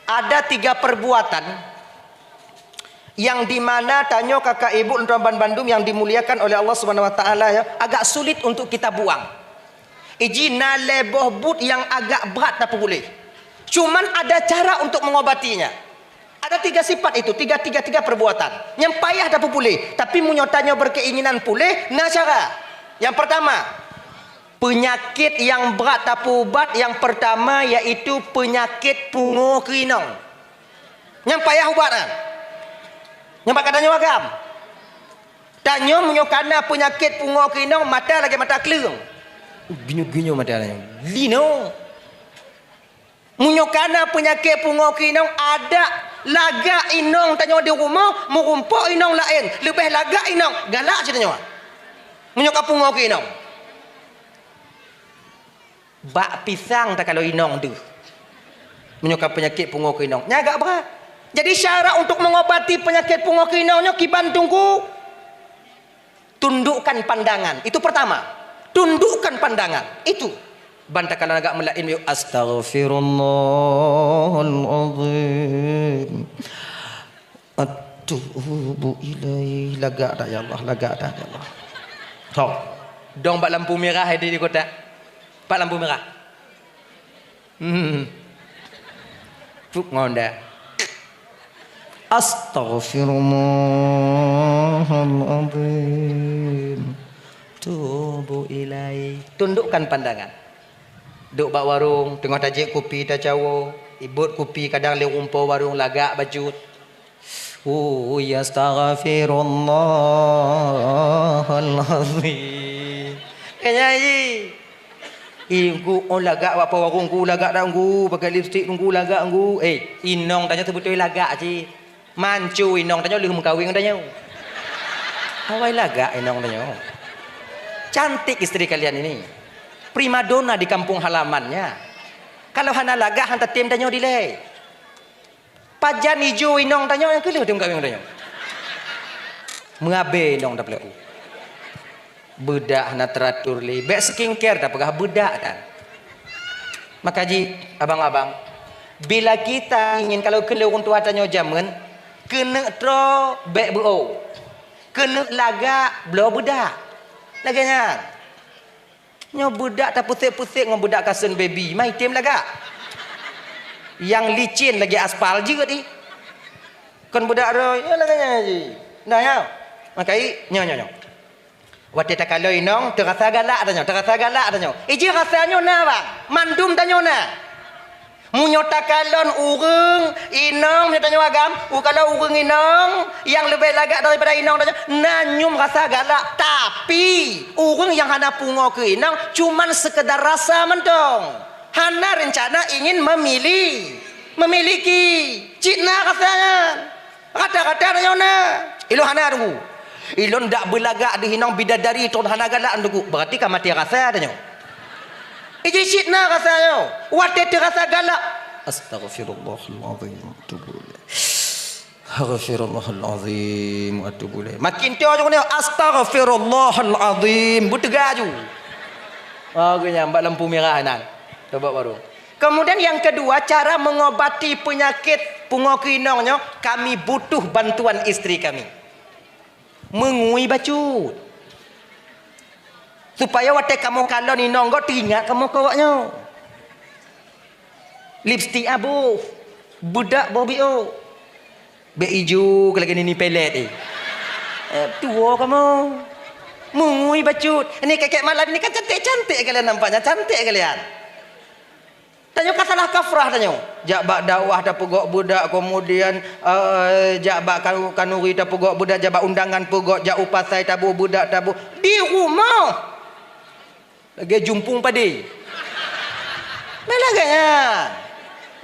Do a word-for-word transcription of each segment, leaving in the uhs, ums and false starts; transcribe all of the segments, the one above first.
Ada tiga perbuatan yang di mana tanyoe kakak ibu lôn tuan bandum yang dimuliakan oleh Allah Subhanahu Wa Taala, ya, agak sulit untuk kita buang. Iji na lhèe boh buet nyang agak brat tapeupuléh. Cuman ada cara untuk mengobatinya. Ada tiga sifat itu, tiga, tiga, tiga perbuatan. Nyang payah tapeupuléh, tapi meunyoe tanyoe berkeinginan puléh, na cara. Yang pertama, penyakit yang brat tapeuubat yang pertama yaitu penyakit pungo keu inong. Nyang payah ubat nyan. Nyang bak ka tanyoe agam. Tanyoe meunyoe kana peunyakét pungo keu inong, mata lagèe mata kleueng. Ginyoe-ginyoe mata tanyoe. Linoe. Meunyoe kana peunyakét pungo keu inong, adak lagak inong tanyoe di rumoh, meurumpok inong laén. Leubeh lagak inong, galak cit tanyoe. Meunyoe ka pungo keu inong. Bak pisang takalon inong deuh. Meunyoe ka peunyakét pungo keu inong, nyan agak brat. Jadi, syarat untuk mengobati peunyakét pungo keu inong nyoe kiban teungku, tundukkan pandangan. Itu pertama. Tundukkan pandangan. Itu. Ban takalon agak meulaén, "Astaghfirullahalazim." Atubu ilaih. Lagak that, ya Allah? Lagak that, ya Allah? Ho. Dong bak lampu mirah di, di kota. Bak lampu mirah. Hmm. Pup ngon dak. Astaghfirullahalazim. Tubu ilaih. Tundukkan pandangan. Duek bak warong, teungoh tajép kupi tacawoe, ibot kupi kadang lé rumpok warong lagak bacut. Ui, astaghfirullahalazim. Kaya i. Ih, Teungku, oh, lagak bak warong, Teungku, lagak dak, Teungku, pakai lipstik, Teungku, lagak, Teungku. Eh, inong tanyoe seubeutôi lagak cit. Manco inong tanyoe lheueh meukawen ngon tanyoe. Awai lagak inong tanyoe. Cantik istri kalian ini. Primadona di kampung halamannya. Kalau hana lagak, han tatem tanyoe dilèe. Pajan ijo inong tanyoe nyang keuh lheueh teumeukawen ngon tanyoe. Meuabée inong tapeuleue. Beudak hana teratur lé. Bèk skincare tapeugah beudak tan. Maka jih, abang-abang, bila kita ingin, kalau keu lé ureueng tuha tanyoe jameun, keuneuk troe bèk beu-o. Keuneuk lagak bloe beudak. Lagèe nyan. Nyoe beudak tapeusék-peusék ngon beudak kasen baby, ma item lagak. Nyang licin lagèe aspal jeuet ih. Kon beudak roe, nyoe lagèe nyan jih. Nah, nyoe. Makai, nyoe, nyoe, nyoe. Watèe takalon inong, teurasa galak tanyoe, teurasa galak tanyoe. Iji rasa nyoe na, bang. Mandum tanyoe na. Meunyoe takalon ureueng inong, meunyoe tanyoe agam, u-, kalau ureueng inong nyang leubeh lagak daripada inong tanyoe, na nyoe rasa galak. Tapi, ureueng nyang hana pungo keu inong, cuman sekedar rasa mantong. Hana rencana ingin memili-, memiliki. Cit na rasa nyan. Rata-rata tanyoe na. Ilôn hana, Teungku. Ilôn dak beulagak deuh inong bidadari tron hana galak, Teungku. Berarti ka maté rasa tanyoe. Iji cit na rasa nyoe. Watèe teurasa galak. Astaghfirullahalazim. Atubu ilaih. Astaghfirullahalazim. Atubu ilaih. Makin teuh nyoe, astaghfirullahalazim. Beuteuga ju. Ah, geuh nyan bak lampu mirah nan. Coba baru. Kemudian yang kedua, cara mengobati penyakit pungo keu inong nyoe, kami butuh bantuan istri kami. Meungui bacut. Supaya watèe kamoe kalon inong gob, teuingat kamoe keu awak nyoe. Lipstik aboh, beudak boh biôk. Bèk ijo keu lagèe nini pelet, eh. Eh, tuwo kamoe. Meungui bacut. Ini kèk-kèk malam ini kan cantik-cantik kalian nampaknya, cantik kalian. Tanyoe ka salah kafrah tanyoe. Jak bak dakwah tapeugok beudak, kemudian, eh, jak bak kanu-, kanuri tapeugok beudak, jak bak undangan peugok, jak u pasai taboh beudak taboh. Di rumoh. Lagèe jumpung padé. Meunan lagèe nyan.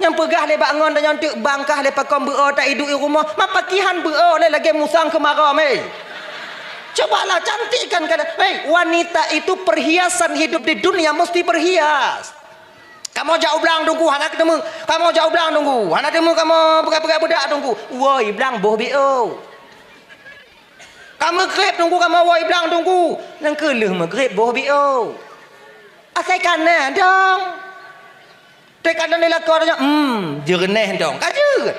Nyang peugah lé bak ngon tanyoe teuk bangkah lé pakon beu-o ta iduek i rumoh. Ma pakihan beu-o lé lagèe musang keumarô, meh. Cobalah cantikkan keadaan. Hei, wanita itu perhiasan hidup di dunia, mesti berhias. Kamoe jak u blang Teungku, hana teumé. Kamoe jak u blang Teungku, hana teumé kamoe peugah-peugah beudak Teungku. Woe i blang boh biôk. Ka meugreb Teungku, kamoe woe i blang Teungku. Nyang keu lheueh meugreb boh biôk. Asai ka na dong. Teuka dan di lakoe tanyoe, hmm, jeureunéh dong. Ka jeuet.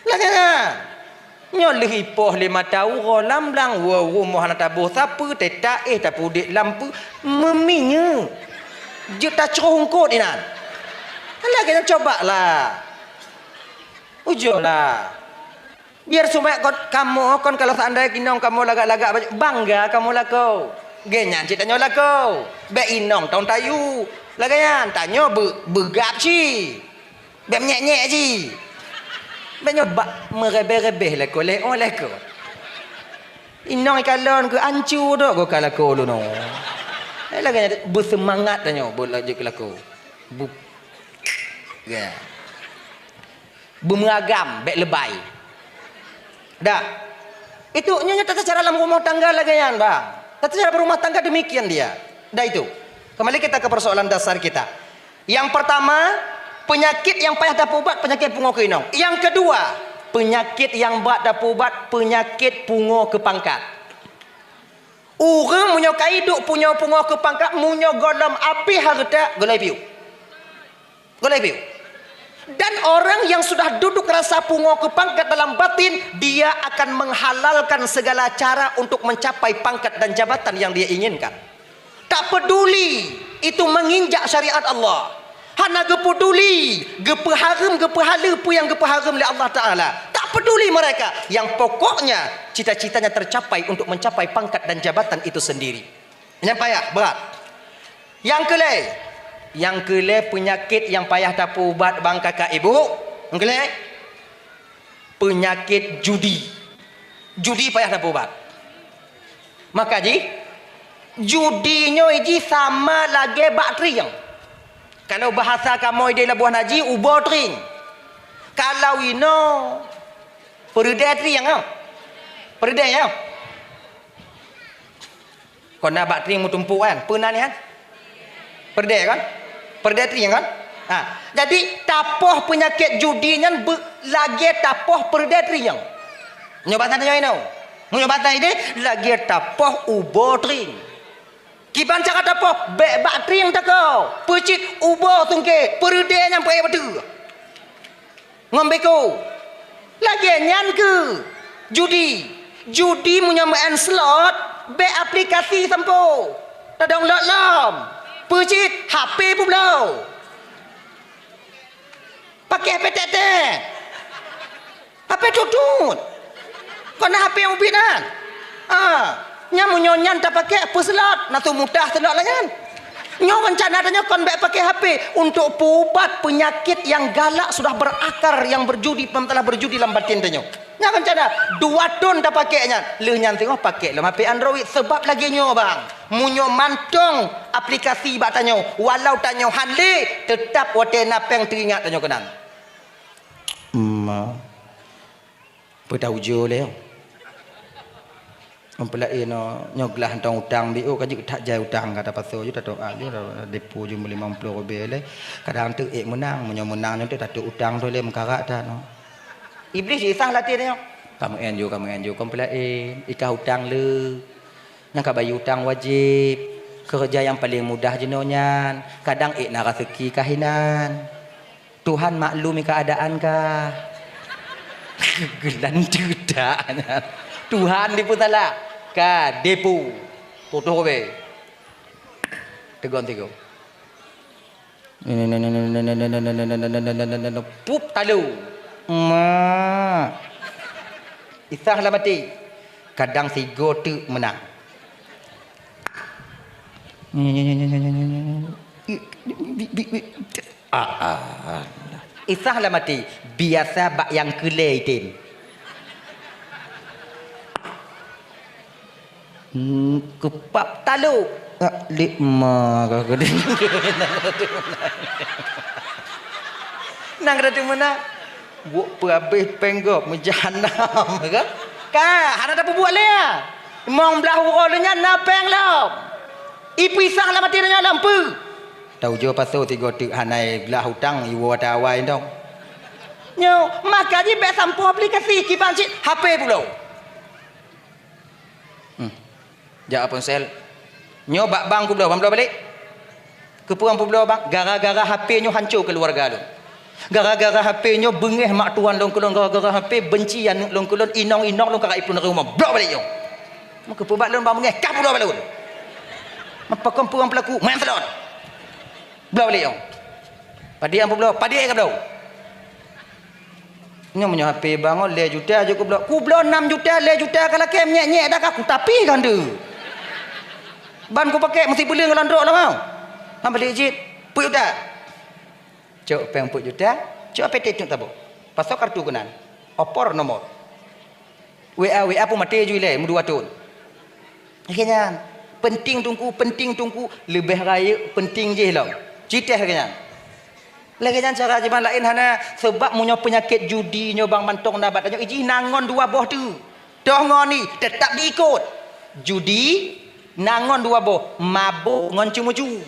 Lagèe nyan. Nyoe lheueh ipoh lé mata uroe lam blang, woe rumoh hana taboh sapeue, teuta éh tapeuduek lam peue, meuminyéuk. Jeuet tacroh eungkôt inan. Lagèe nyan, coba lah. Ujoe lah. Biar supaya kon, kamoe kon kalau seandai inong kamoe lagak-lagak baju, bangga kamoe lakoe. Lagèe nyan cit tanyoe lakoe. Bèk inong tông tayue. Lagèe nyan tanyoe beu-, beugab cit. Bèk menyèk-nyèk cit. Bèk nyoe bak meurebeh-rebeh lakoe lé, oh lakoe. Inong ikalon keu ancu dok goka lakoe lôn. Eh, lagèe nyan beuseumangat tanyoe, beu-, lanjut keu lakoe. Bu-, ya. Beumeuragam, bèk leubèh. Dah. Itu nyoe, nyoe tata cara lam rumah tangga lagèe nyan, Bang. Tata cara berumah tangga demikian dia. Dah itu. Kembali kita ke persoalan dasar kita. Yang pertama, penyakit yang payah tapeuubat, penyakit pungoe keu inong. Yang kedua, penyakit yang brat tapeuubat, penyakit pungoe keu pangkat. Ureueng meunyoe ka iduek punyoe pungoe keu pangkat, meunyoe gohlom abéh hareuta, gohlom piôh. Gohlom piôh. Dan orang yang sudah duduk rasa pungoe keu pangkat dalam batin, dia akan menghalalkan segala cara untuk mencapai pangkat dan jabatan yang dia inginkan. Tak peduli itu menginjak syariat Allah. Hana geupeuduli, geupeuhareuem, geupeuhaleue peue nyang geupeuhareuem lé Allah Taala. Tak peduli mereka. Yang pokoknya, cita-citanya tercapai untuk mencapai pangkat dan jabatan itu sendiri. Nyang payah, brat. Nyang keulhèe, nyang keulhèe peunyakét nyang payah tapeuubat bang kakak ibu. Nyang keulhèe, peunyakét judi. Judi payah tapeuubat. Maka jih, judi nyoe jih sama lagèe bak trieng. Kalau bahasa kamoe di Labuhan Haji, ubo trieng. Kalau inoe, peureudèe trieng, ah. Peureudèe, ya. Kon na bak trieng meutumpôk kan? Peue nan nyan? Peureudèe kan? Peureudèe trieng kan? Ha, jadi tapoh peunyakét judi nyan be-, lagèe tapoh peureudèe trieng. Nyoe basa tanyoe inoe. Meunyoe basa idéh, lagèe tapoh ubo trieng. Kiban cara tapoh, bèk bak trieng takoe. Peue cit ubo sungkét, peureudèe nyang peuék bateue. Ngon beko. Lagèe nyan keuh judi. Judi meunyoe meu'en slot, bèk aplikasi sampoe. Tadownload lom. Peue cit? H P peubloe. Paké H P tek-tek. H P tutut. Kon na H P nyang ubit nyan. Ah, nyan meunyoe nyan tapaké peue slot, na su mutah slot lah nyan. Nyoe reuncana tanyoe kon bèk paké H P untuk peuubat peunyakét nyang galak sudah berakar nyang berjudi, telah berjudi lam batin tanyoe. Nyan reuncana dua thon tapaké nyan. Lheueh nyan singoh paké lom H P Android. Sebab lagèe nyoe, bang, meunyoe mantong aplikasi bak tanyoe, walau tanyoe han lé, teutap watèe na pèng teuingat tanyoe keunan. Ma. Peue taujoe lé. Meupeulaén nyoe, nyoe glah tong utang biôh ka jeuet that jai utang ka tapasoe ju, tatoa ju, depo ju limong ploh ribèe lé. Kadang teuk ék meunang, meunyoe meunang nyoe teuk tatok utang tu lé meukarat that nyoe. Iblih jisah latih nyoe. Ka meu'en ju, ka meu'en ju, kon peulaén, ikah utang le. Nyang ka bayeue utang wajéb. Keureuja nyang paleng mudah jinoe nyan, kadang ék na raseuki ka hinan. Tuhan maklumi keuadaan kah? Geulanteue that nyan. Tuhan dipeusalah. Ka depo. Tutoh be. Tegon tigo. Pup talu. Ma. Isah lam até. Kadang sigo teuk meunang. Ah, ah. Isah lam até, biasa bak nyang keu lhèe item. Hmm, keupap talok. Ah, lé ma ka keudeh. Nang keudeh tu meunan. Buet peurabeh péng gob meujahanam, kan? Ka, hana tapeubuet lé, ah. Limong blaih uroe lheueh nyan na péng lom. Ipeusah lam até tanyoe lom peue? Taujoe pasoe sigo teuk hana glah utang iwoe ata awai dong. Nyoe, maka jih bèk sampoe aplikasi kiban cit H P pulo. Hmm. Jak ponsel. Nyoe bak bank kubloe, ban bloe balek. Keupeue nyang peubloe, Bang? Gara-gara H P nyoe hanco keuluwarga lôn. Gara-gara H P nyoe beungéh mak tuan lôn keu lôn, gara-gara H P benci aneuk lôn keu lôn, inong-inong lôn ka rayeuk peuneureuh rumoh. Bloe balék nyoe. Meukeupeubat lôn bak beungéh, kah peubloe bak lôn. Pakon peue nyang peulaku, meunan seulot. Bloe balék nyoe. Padé nyang peubloe, padé ka bloe. Nyoe meunyoe H P bangon lhèe juta jeuet kubloe. Kubloe nam juta, lhèe juta ka lakèe, nyèk-nyèk dah ka kutapi kandeueng. Ban kupakèk meusibuleuen ngon landrok lom. Hana balék jeuet. Peuet juta. Cok péng peuet juta, cok H P teuh cok tabok. Pasoe kartu keunan. Opor nomor. W A, W A pun maté ju ilèe, meudua thon. Lagèe nyan. Penting Teungku, penting Teungku, leubeh rayeuk penting jih lom. Cit teuh lagèe nyan. Lagèe nyan cara jiban laén hana, sabab meunyoe peunyakét judi nyoe bang mantong na bak tanyoe, ijih na ngon dua boh teuk. Toh ngon ni, teutap diikot. Judi na ngon dua boh, mabök ngon ceumeucue.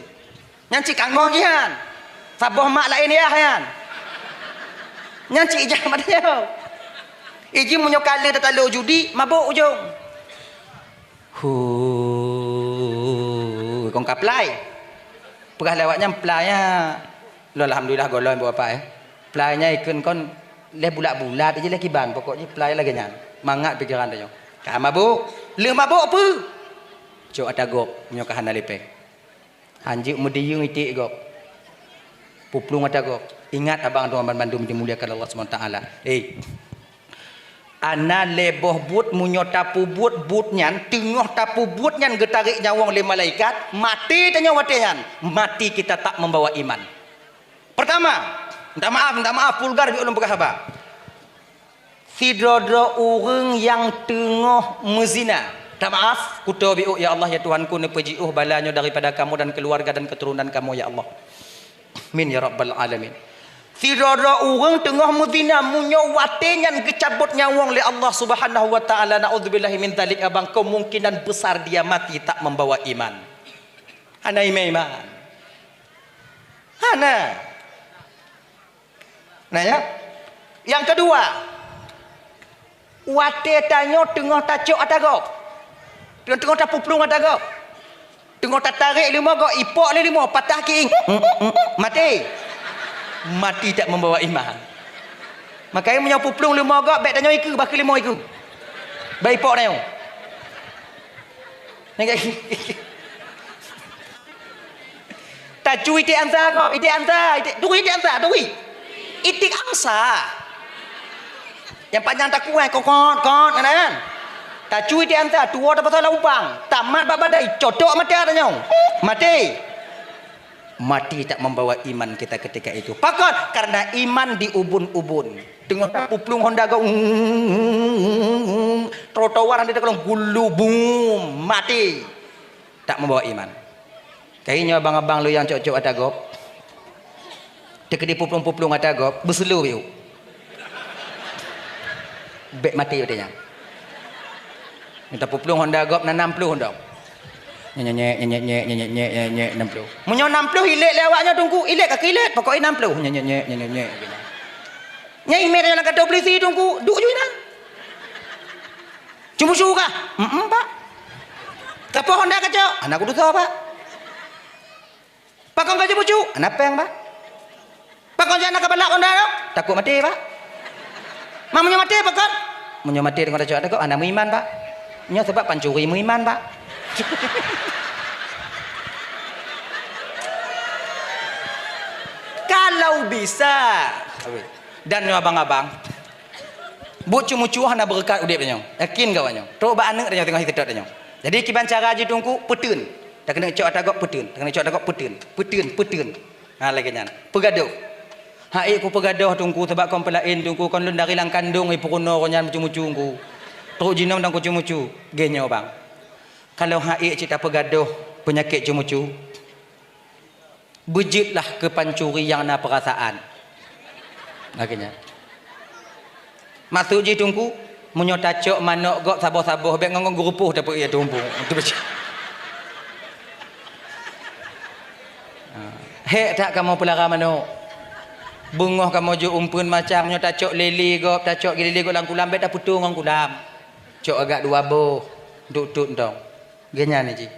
Nyan cit kangong jih nyan. Saboh mak laén yah nyan. Nyan cit ijak mat tanyoe. Ijih meunyoe ka lheueh tatalo judi, mabök ujong. Hu, kon ka plai. Peugah lé awak nyan plai nyan. Lôn alhamdulillah gohlom buet apa, eh. Plai nyan ikheun kon lé bulat-bulat ijih lé kiban, pokok jih plai lagèe nyan. Mangat pikeran tanyoe. Ka mabök. Lheueh mabök peue? Cok ata gob, nyoe ka hana lé péng. Hanjeuet meudiyeueng iték gob. Puplueng ata gob. Ingat abang droe banmandum dimuliakan Allah Subhanahu Wa Taala. Eh. Ana lhèe boh buet meunyoe tapeubuet buet nyan, teungoh tapeubuet nyan geutarek nyawöng lé malaikat, maté tanyoe watèe nyan, mati kita tak membawa iman. Pertama, minta maaf, minta maaf, vulgar jeuet ulôn peugah haba. Sidroe-droe ureueng nyang teungoh meuzina. Minta maaf, kutoe biôk, ya Allah, ya Tuhanku, neupeujiôh bala nyoe daripada kamoe dan keuluwarga dan keuturonan kamoe, ya Allah. Amin ya rabbal alamin. Sidroe-droe ureueng teungoh meuzina, meunyoe watèe nyan geucabot nyawöng lé Allah Subhanahu wa Taala, naudzubillahi min dzalik, abang, kemungkinan besar dia mati tak membawa iman. Hana iman-iman. Hana. Nah, ya. Nyang keudua, watèe tanyoe teungoh tacok ata gob. Teungoh, teungoh tapuplueng ata gob. Teungoh tatarek leumo gob, ipok lé leumo, patah kiéng. Maté. Mati tak membawa iman. Makanya meunyoe puplueng leumo gob, bèk tanyoe ikeue, bah keu leumo ikeue. Bah ipok tanyoe. Tacue iték ansa kok, iték ansa, iték, turi iték ansa, turi. Iték ansa. Nyang panyang takuai, kokot, kot, kan, kan? Tacue iték ansa, tuwoe tapasoe lam ubang. Tamat bak badai, cotok mata tanyoe. Maté. Mati tak membawa iman kita ketika itu. Pakon? Karena iman diubun-ubun. Teungoh tapuplueng honda gob, trotoar hana takalon, gulu, bum, maté. Tak membawa iman. Kayée nyoe abang-abang lôn nyang cok-cok ata gob. Teukeudi puplueng-puplueng ata gob, beuseulo biôh. Bék maté watée nyan. Mita puplueng honda gob na nam ploh dong. Nyek, nyek, nyek, nyek, nam ploh. Meunyoe nam ploh ilét lé awak nyoe teungku, ilét ka keu ilét, pokok jih nam ploh. Nyek, nyek, nyek, nyek, nyek, nyek. Nyan imé tanyoe lam kantô polisi teungku, duek ju inan. Cumu-cumu kah? Mm-mm, Pak. Kapoh honda kacok? Hana kutusoe, Pak. Pakon ka cumu-cumu? Hana péng, Pak. Pakon jak na kabalak honda nyoe? Takot maté, Pak. Ma meunyoe maté, pakon? Meunyoe maté deungon tacok takot, hana meuiman, Pak. Nyoe sabab pancuri meuiman, Pak. Kalau bisa. Dan nyoe abang-abang, buet cumu-cumu hana beureukat udeb tanyoe. Yakin keu awak nyoe. Trok bak aneuk tanyoe teungoh siteutôt tanyoe. Jadi kiban cara jih teungku, peuteun. Takeuneuk cok ata gob peuteun, takeuneuk cok ata gob peuteun. Peuteun, peuteun. Ha, lagée nyan. Peugadôh. Hai ku peugadôh teungku, sabab kon peulaén teungku, kon lôn dari lam kandông, eh, peurunoe nyan cumu-cumu ku. Trok jinom dan ku cumu-cumu. Geuh nyoe bang. Kalau hai cit tapeugadôh peunyakét cumu-cumu, beujeuetlah keu pancuri nyang na peurasaan. Lagée nyan. Maksud jih teungku, meunyoe tacok manok gob saboh-saboh, bék ngon geurupoh tapeuék tumpung. Itu beujeuet. Ha. Hék that kamoe peulara manok. Beungoh kamoe jok umpeuen macam, meunyoe tacok lélé gob, tacok lélé gob lam kulam, bék tapeutô ngon kulam. Cok agak dua boh, duek-duek ntong. Geuh nyan jih.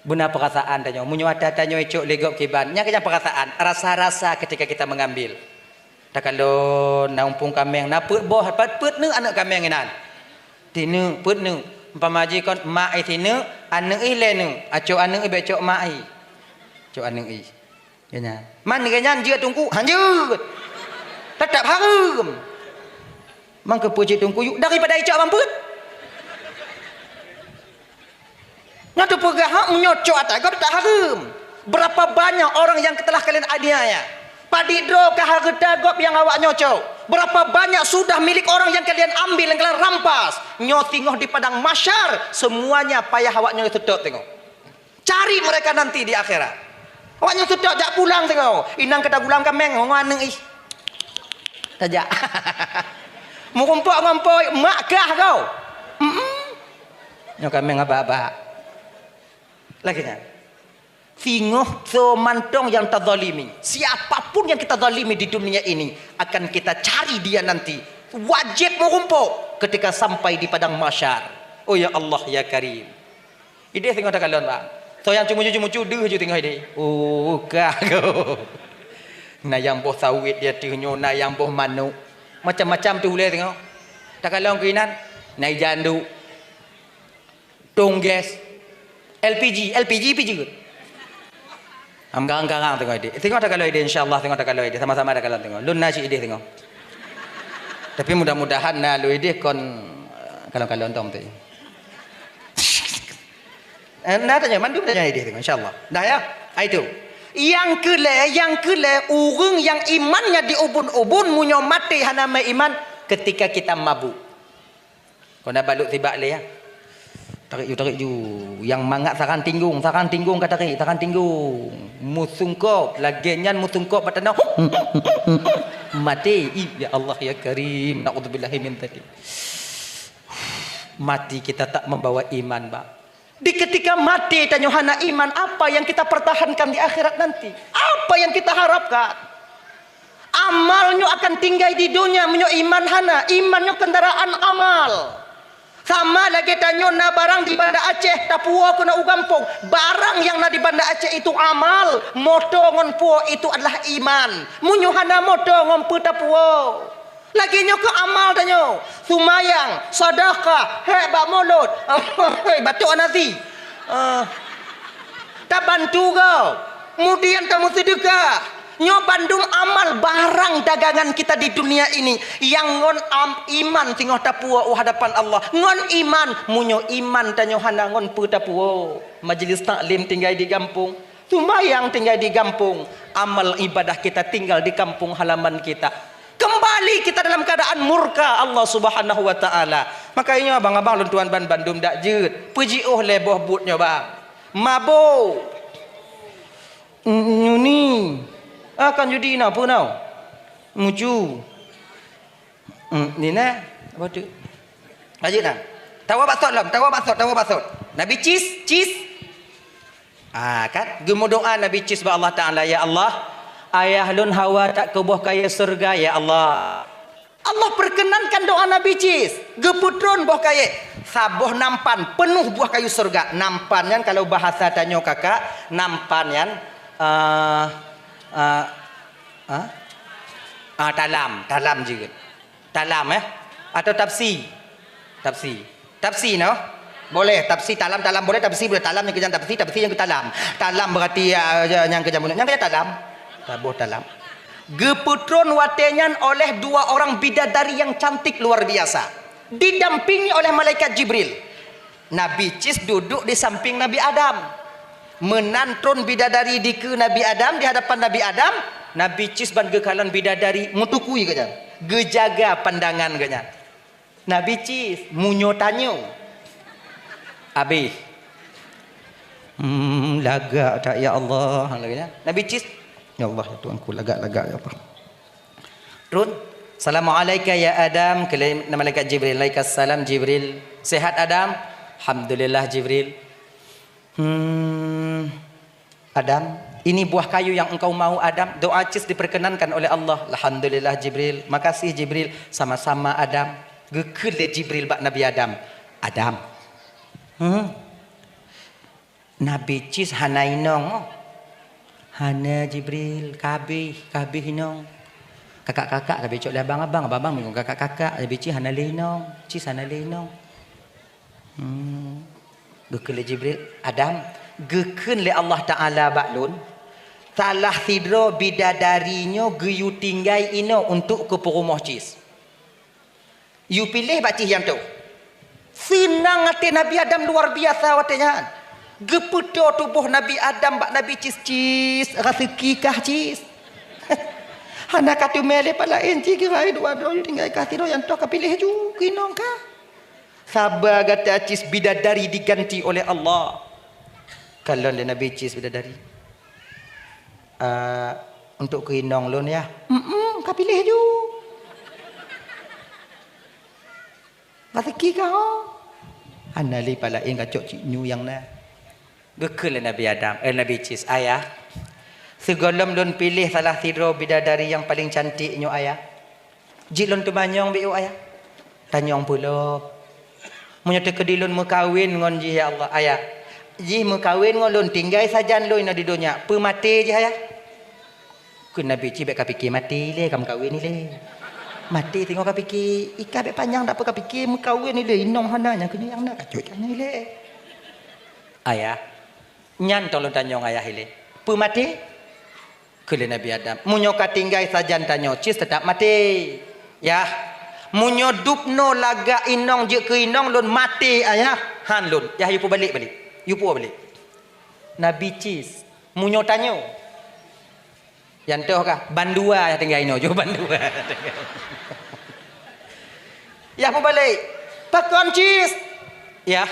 Beuna peurasaan tanyoe. Meunyoe ata tanyoe icok lé gob kiban, nyan keujang peurasaan, rasa-rasa ketika kita mengambil. Takalon na umpung kaméng, na peuet boh, pat peuet neuk aneuk kaméng inan. Tineuk, peuet neuk. Umpama jih kon mak i tineuk, aneuk i lhée neuk. Acok aneuk i, bék cok mak i. Cok aneuk i. Geuh nyan. Man geuh nyan jeuet teungku, hanjeuet. Tetap hareuem. Mangkeupeu cit teungku yuk daripada icok ban peuet. Nyoe teupeugah hak meunyoe cok ata gob tak hareuem. Berapa banyak orang yang telah kalian aniaya? Padit droe ka hareuta gob nyang awak nyoe cok. Berapa banyak sudah milik orang yang kalian ambil, yang kalian rampas? Nyoe singoh di padang mahsyar, semuanya payah awak nyoe seutôt singoh. Cari mereka nanti di akhirat. Awak nyoe seutôt jak pulang singoh. Inong ka tagulang kaméng ngon aneuk ih. Tajak. Meurumpok ngon po mak kah kau. Mm-mm. Nyoe kaméng abak-abak. Lagée nyan. Singoh soe mantong nyang tazalimi. Siapa pun yang kita zalimi di dunia ini akan kita cari dia nanti. Wajib meurumpok ketika sampai di padang mahsyar. Oh ya Allah ya Karim. Idéh singoh takalon, Bang. Soe nyang ceumucu-ceumucu deuh ju singoh idéh. Oh, kah go. Na nyang boh sawét di ateueh nyoe, na nyang boh manok. Macam-macam teuh ulée singoh. Takalon keuinan, na ija anduk. Tong gas. L P G, L P G pi jeuet. Am garang-garang singoh idéh. Singoh takalon idéh, insya Allah singoh takalon idéh. Sama-sama takalon singoh. Lôn na cit idéh singoh. Tapi mudah-mudahan na lôn idéh kon, eh, kalon-kalon tong tu. Eh, na tanyoe, mandum tanyoe idéh singoh, insya Allah. Dah ya? Ah, itu. Nyang keulhée, nyang keulhée, ureuëng nyang imannya diubun-ubun, meunyoe maté hana meuiman, ketika kita mabuk. Kon na balut sibak lé, ya. Tarik ju, tarik ju. Nyang mangat saran tinggong, saran tinggong ka tarik, saran tinggong. Meusungkop, lagée nyan meusungkop bak tanoh. Maté. Ih, ya Allah, ya Karim. Na'udzubillahi min dzalik. Mati kita tak membawa iman, Bang. Di ketika maté tanyoe hana iman, apa yang kita pertahankan di akhirat nanti? Apa yang kita harapkan? Amal nyoe akan tinggai di donya meunyoe iman hana. Iman nyoe kendaraan amal. Sama lagée tanyoe na barang di Banda Aceh, tapuwoe keunoe u gampông. Barang nyang na di Banda Aceh itu amal, moto ngon puwoe itu adalah iman. Meunyoe hana moto ngon peue tapuwoe? Lagée nyoe keuh amal tanyoe. Sumayang, sedekah, hék bak mulod. Batuk nasi. Ah. Tabantu gob. Kemudian tameuseudeukah. Nyoe bandum amal barang dagangan kita di dunia ini. Nyang ngon am-, iman singoh tapuwoe u hadapan Allah. Ngon iman, meunyoe iman tanyoe hana ngon peue tapuwoe. Majelis taklim tinggai di gampông. Sumbayang tinggai di gampông, amal ibadah kita tinggal di kampung halaman kita. Kembali kita dalam keadaan murka Allah Subhanahu wa Ta'ala. Makanya abang-abang lôn tuan ban bandum dak jeuet. Peujiôh lé boh buet nyoe bang. Mabo. Nyuni. Ah, kan judi na peue nau? Mucu. Hmm, ni na. Apa tu? Lanjut nah. Tawa baksot lom, tawa baksot, tawa baksot. Nabi cis, cis. Ah, kan? Geumeudoa Nabi cis bak Allah Ta'ala, "Ya Allah, ayah lôn Hawa tak keu boh kayée syeuruga, ya Allah." Allah perkenankan doa Nabi cis. Geupeutron boh kayée. Saboh nampan peunoh buah kayu syeuruga. Nampan nyan kalau bahasa tanyoe kakak, nampan nyan, eh, eh, ah, ah, talam, talam jeuet. Talam, eh? Atau tapsi? Tapsi. Tapsi, no? Boleh, tapsi, talam, talam boleh, tapsi boleh. Talam nyang keujang tapsi, tapsi nyang keu talam. Talam berarti, ya, ya, nyang keujang bunoe. Nyang keujang talam. Taboh talam. Geupeutron watée nyan oleh dua orang bidadari yang cantik luar biasa. Didampingi oleh malaikat Jibril. Nabi cis duduk di samping Nabi Adam. Meunan tron bidadari dikeue Nabi Adam di hadapan Nabi Adam, Nabi cis ban geukalon bidadari meutukui geuh nyan. Geujaga pandangan geuh nyan. Nabi cis, meunyoe tanyoe. Abéh. Hmm, lagak that, ya Allah. Lagak nyan. Nabi cis, "Ya Allah, ya Tuhanku, lagak-lagak, ya Allah." Tron. "Assalamualaika ya Adam," keu malaikat Jibril. "Alaikassalam Jibril." "Sehat Adam?" "Alhamdulillah Jibril." "Hmm, Adam, ini buah kayu yang engkau mau Adam?" Doa cis diperkenankan oleh Allah. "Alhamdulillah Jibril." "Makasih Jibril." "Sama-sama Adam." Geukheun lé Jibril bak Nabi Adam. "Adam." Hmm. Nabi Cis hana inong. Hana Jibril, ka habéh, ka habéh inong. Kakak-kakak ka habéh cok lé abang-abang, abang-abang meungon kakak-kakak, Nabi Cis hana lé inong, Cis hana lé inong. Hmm. Geukheun lé Jibril, "Adam, geukheun lé Allah Taala bak lôn, salah sidroe bidadari nyoe geuyue tinggai inoe untuk keu peurumoh Cis." Yue piléh bak Cis nyang toh. Seunang até Nabi Adam luar biasa watée nyan. Geupeutoe tuboh Nabi Adam bak Nabi Cis, "Cis, raseuki kah, Cis?" Hana ka teumé lé pat laén, Cis, kira dua droe tinggai kah sidroe nyang toh ka piléh ju keu inong kah. Saba gata, Cis, bidadari diganti oleh Allah. Kalon lé Nabi Cis bidadari. "Ah, untuk keu inong lôn, yah?" "Mm-mm, ka piléh ju." "Raseuki kah ho?" "Hana lé pat laén, kacok cit nyoe nyang na." Geukheun lé Nabi Adam, eh, Nabi Cis, "Ayah, sigohlom lôn piléh salah sidroe bidadari nyang paleng cantik nyoe, Ayah." "Jeuet lôn teumanyong beu, Ayah." "Tanyong peue lom?" "Meunyoe teukeudi lôn meukawen ngon jih, ya Allah, Ayah, jih meukawen ngon lôn, tinggai sajan lôn inoe di donya, peue maté jih, Ayah?" Kheun Nabi Cis, "Bék ka pike maté ilée, ka meukawen ilée. Maté teungoh ka pike, i kah bék panyang, dak peue ka pike meukawen ilée, inong hana, nyang keunoe nyang na, kacok ikan ilée." "Ayah, nyan tong lôn tanyong Ayah ilée. Peue maté?" Kheun lé Nabi Adam, "Meunyoe ka tinggai sajan tanyoe, Cis teutap maté. Yah, meunyoe dubnoe lagak inong jeuet keu inong lôn maté, Ayah, han lôn. Yah, yue pubalék balek. Yue pubalék." Nabi Cis, "Meunyoe tanyoe." "Nyang toh kah?" "Bandua nyang tinggai inoe ju, bandua." "Yah pubalék." "Pakon, Cis?" "Yah,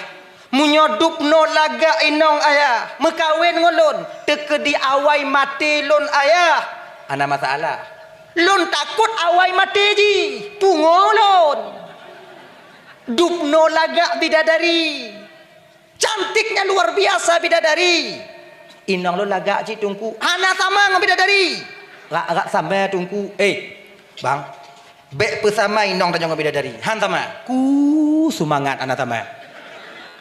meunyoe dubnoe lagak inong, Ayah, meukawen ngon lôn, teukeudi awai maté lôn, Ayah, hana masalah. Lôn takot awai maté jih, pungo lôn. Dubnoe lagak bidadari. Cantiknya luar biasa bidadari. Inong lôn lagak cit, Teungku." "Hana sama ngon bidadari." "Rak-rak sama, Teungku." "Eh, Bang, bék peusama inong tanyoe ngon bidadari. Han sama." "Ku seumangat hana sama.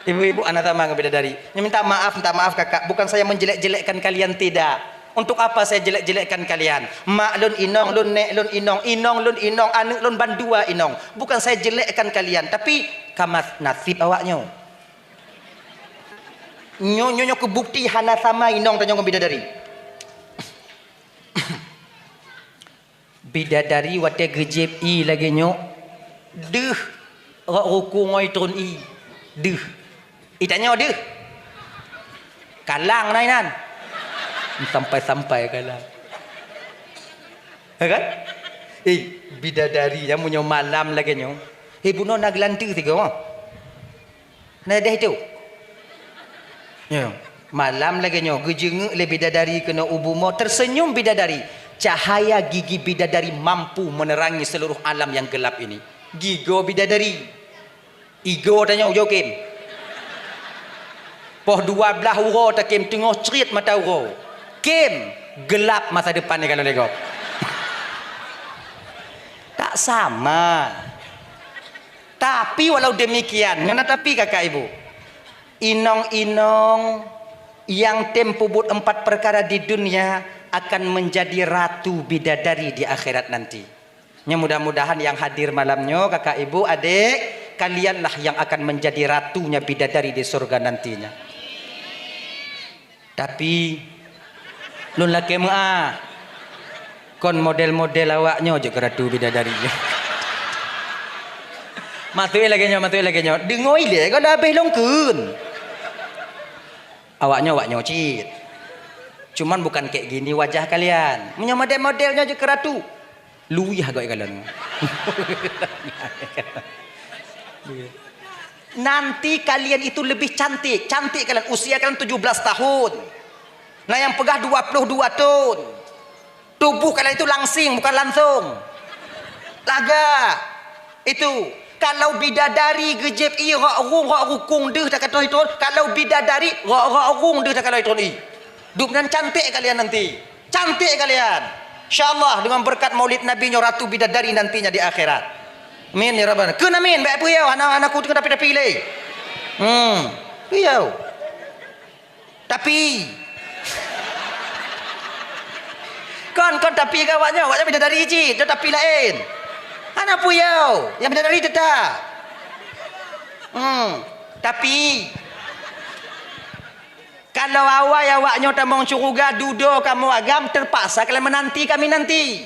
Ibu-ibu hana sama ngon bidadari." Nyoe minta maaf, minta maaf, Kakak. Bukan saya menjelek-jelekkan kalian, tidak. Untuk apa saya jelek-jelekkan kalian? Mak lôn inong, lôn nék lôn inong, inong lôn inong, aneuk lôn bandua inong. Bukan saya jelekkan kalian, tapi ka mas-, nasib awak nyoe. Nyoe, nyoe, nyoe keu bukti hana sama inong tanyoe ngon bidadari. Bidadari watée geujieb ié lagée nyoe, deuh rot rukung ngon itron ié. Deuh. Ié tanyoe deuh. Kalang na inan. Sampai-sampai kalang. Ya kan? Eh, bidadari nyang meunyoe malam lagée nyoe. Eh, bunoe na geulanteue sigoe. Na deh tu. Ya. Malam lagée nyoe, geujeungeuk lé bidadari keunoe u bumoe, tersenyum bidadari. Cahaya gigi bidadari mampu menerangi seluruh alam yang gelap ini. Gigoe bidadari. Igoe tanyoe ujoe kem. Poh dua blaih uroe takem teungoh crit mata uroe. Kem, gelap masa depan ni kalau lego. Tak sama. Tapi walau demikian, ngon tapi kakak ibu, inong-inong nyang tem peubuet empat perkara di dunia akan menjadi ratu bidadari di akhirat nanti. Nya mudah-mudahan yang hadir malam nyoe, kakak ibu, adik, kalianlah yang akan menjadi ratunya bidadari di surga nantinya. Tapi, lôn lakée meu'ah. Kon model-model awak nyoe jeuet keu ratu bidadari. Maksud lagée nyoe, maksud lagée nyoe. Deungoe ilée kon habéh lôn kheun. Awak nyoe, awak nyoe cit. Cuman bukan kayak gini wajah kalian. Meunyoe model-model nyoe jeuet keu ratu. Luwih agak kalon. Nanti kalian itu lebih cantik. Cantik kalian, usia kalian tujuh belas tahun. Nah, yang peugah dua puluh dua tahun. Tubuh kalian itu langsing, bukan langsung. Lagak. Itu. Kalau bidadari geujieb ié rot rung, rot rukung deuh takatoe itron, kalau bidadari rot, rot rung deuh takatoe itron ié. Dubnan cantik kalian nanti. Cantik kalian. Insya Allah dengan berkat Maulid Nabi nyoe ratu bidadari nantinya di akhirat. Amin ya rabbal. Kheun amin, baik peue yo, hana, hana ku tapi-tapi lé. Hmm. Iya. Tapi. Kon, kon tapi keu awaknyoe, awaknyoe bidadari cit, nyoe tapi laén. Hana peue yo, nyang bidadari teutap. Hmm, tapi kalau awai awaknyoe tamong syeuruga, dudoe kamoe agam, teupaksa kalon meunanti kami nanti.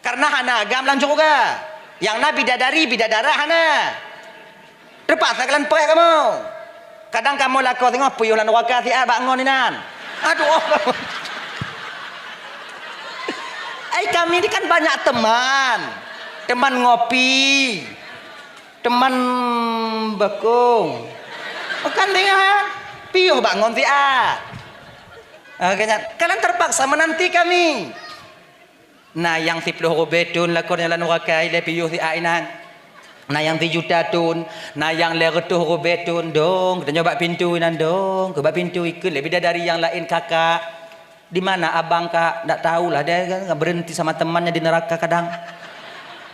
Kareuna hana agam lam syeuruga. Nyang na bidadari, bidadara hana. Teupaksa kalon preh kamoe. Kadang kamoe lakoe singoh piôh lam nuraka siat bak ngon inan. Aduh. Ai kami ni kan banyak teman. Teman ngopi. Teman bakong. Kan dengah, piôh bak ngon siat. Ah, kanya, kalian terpaksa menanti kami. Na nyang siploh rubée thon lakoe nyoe lam nuraka ilée piôh siat inan. Na nyang sijuta thon, na nyang lhée reutôh rubée thon, dong, geutanyoe bak pintoe inan, dong, keu bak pintoe ikheun lé bidadari nyang laén, "Kakak, di mana abang, Kak?" "Ndak tahulah, dia kan berhenti sama temannya di neraka kadang."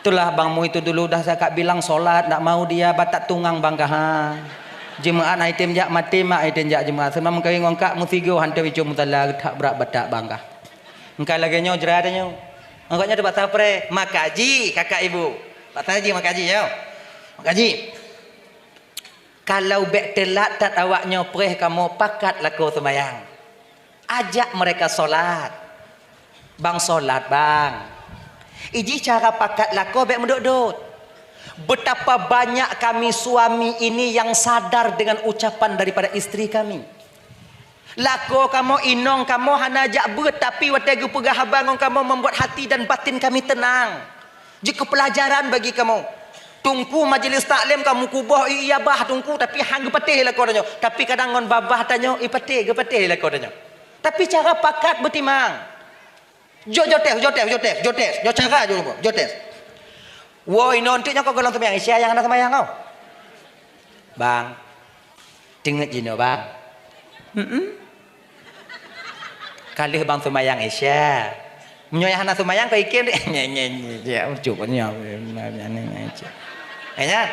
"Itulah abangmu itu dulu, dah saya Kak bilang sholat, ndak mau dia, batak tungang bang kah, ha. Jeumaat hai tem jak, maté mak hai tem jak jeumaat. Seunang meukawen ngon Kak, meusigoe hantom icok musala, that brat batak bang kah." Engkai lagée nyoe jrat tanyoe. Awaknyoe teupaksa preh, makaji kakak ibu. Paksa ji makaji nyoe. Makaji. Kalau bék teulat that awaknyoe preh kamoe pakat lakoe seumayang. Ajak mereka sholat. Bang sholat, bang. Iji cara pakat lakoe bék meudot-dot. Betapa banyak kami suami ini yang sadar dengan ucapan daripada istri kami. Lakoe kamoe, inong kamoe hana jak beuet, tapi watée geupeugah haba ngon kamoe membuat hati dan batin kami tenang. Jeuet keu peulajaran bagi kamoe. Teungku majelis taklim kamoe kuboh, i, iya bah Teungku, tapi han geupatéh lakoe tanyoe. Tapi kadang ngon babah tanyoe, ipatéh, geupatéh lakoe tanyoe. Tapi cara pakat beutimang. Jok, jok tes, jok tes, jok tes, jok tes. Jok cara jok, jok tes. Woi, non tu nyang kau golom seumayang Isya nyang hana seumayang kau. Bang. Teungeut jinoe, bang. Hmm. Ka lheueh bang seumayang Isya. Meunyoe hana seumayang kau ikém deh. Nye, nye, nye, ya, ucuk nyoe. Enya.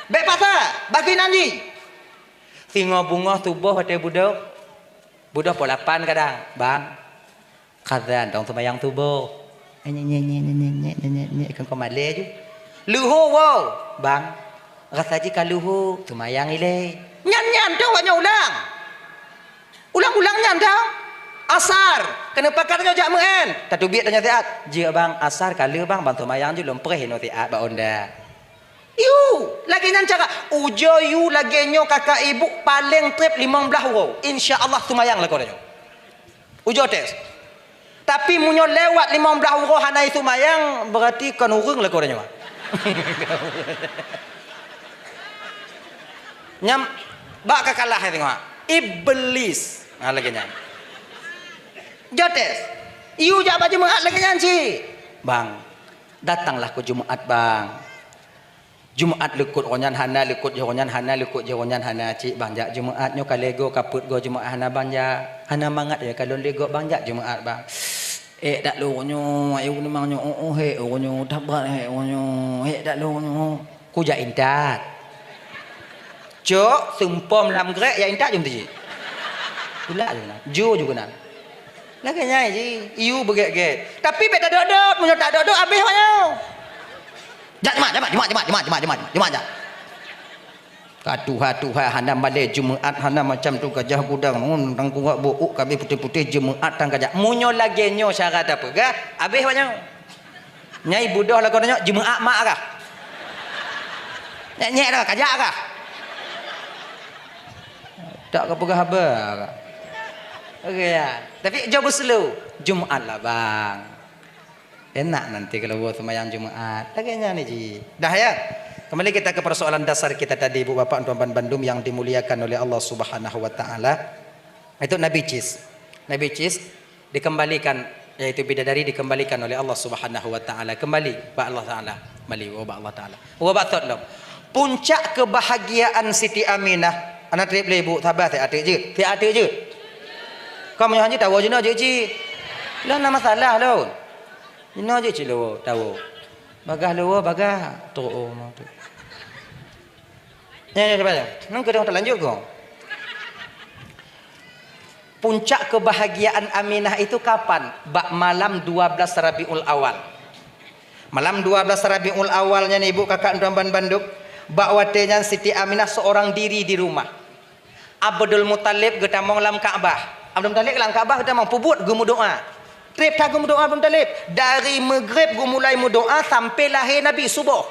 Bék paksa, bagi nan jih. Singoh beungoh suboh watée budoe. Budoe poh lapan kadang, bang. Khazan dong seumayang suboh. Nyek, nyek, nyek, keu kau malée ju. Leuho woe, bang. Rasa jih ka leuho, seumayang ilée. Nyan, nyan, dong awaknyoe ulang. Ulang-ulang nyan dong. Asar, keuneuk pakat tanyoe jak meu'en. Tateubiet tanyoe siat. Jeuet bang, asar ka lheueh bang, bang seumayang ju lom preh inoe siat bak onda. Yue, lagée nyan cara. Ujoe yue lagée nyoe kakak ibu paleng treb limong blaih uroe. Insya Allah seumayang lakoe tanyoe. Ujoe tes. Tapi meunyoe lewat limong blaih uroe hana iseumayang, berarti kon ureuëng lakoe tanyoe. Nyam bak ka kalah tengok. Iblis. Ha, lagée nyan. Jotes. Yue jak bak Jumaat lagée nyan cit. Bang, datanglah keu Jumaat, bang. Jumaat likot roh nyan hana, likot jih roh nyan hana, likot jih roh nyan hana, cit bang jak Jumaat nyoe ka lego ka peuet go Jumaat hana bang jak. Hana mangat ya ka lôn lego bang jak Jumaat bang. Ék dak lôn nyoe, ayo memang nyoe, oh, oh, hék, oh, nyoe, dak brat, hék, oh, nyoe, hék dak lôn nyoe. Kujak intat. Cok, seumpom lam grek ya intat jom tiji. Tulak ju keunan. Ju ju keunan. Lagée nyan ji, iyu beugét-gét. Tapi bék tadot-dot, meunyoe tadot-dot abéh awaknyoe. Jak Jumaat, Jumaat, Jumaat, jak. Ka tuha-tuha hana malée Jumaat, hana macam tu gajah gudang, ngon tangkurak buuk kabeh putéh-putéh Jumaat tan kajak. Meunyoe lagée nyoe syarat tapeugah, abéh awaknyoe. Nyai budoh lakoe tanyoe, Jumaat mak kah? Nyek-nyek dah, kajak kah? Tak ka peugah haba kah? Oke ya. Tapi jaweueb slow, Jumaat lah bang. Enak nanti kalau buat sembahyang Jumaat. Lagée nyan ji. Dah ya. Kembali kita ke persoalan dasar kita tadi, Ibu Bapak Tuan Bandum yang dimuliakan oleh Allah Subhanahu wa taala. Itu Nabi Cis. Nabi Cis dikembalikan, yaitu bidadari dikembalikan oleh Allah Subhanahu wa taala. Kembali bak Allah taala. Kembali bak Allah taala. Bak thot lom. Puncak kebahagiaan Siti Aminah. Anak trip lé ibu, sabar, siat teuk jeuet. Siat teuk jeuet. Kamu nyoe hanjeuet tawoe jinoe jeuet cit. Lôn na masalah lôn. Jinoe jeuet cit lôn tawoe. Bagah lôn bagah. Trok oh mau tu. Nyan, nyan, cuba ya. Nang keudong talanjut ko. Puncak kebahagiaan Aminah itu kapan? Bak malam dua belas Rabiul Awal. Malam dua belas Rabiul Awal nyan, ibu kakak tuan bandum, bak watée nyan Siti Aminah seorang diri di rumah. Abdul Muthalib geutamong lam Ka'bah. Abdul Muthalib lam Ka'bah geutamong, peubuet geumeudoá. Treb that geumeudoá Abdul Muthalib. Dari Maghrib geumulai meudoá sampai lahé Nabi suboh.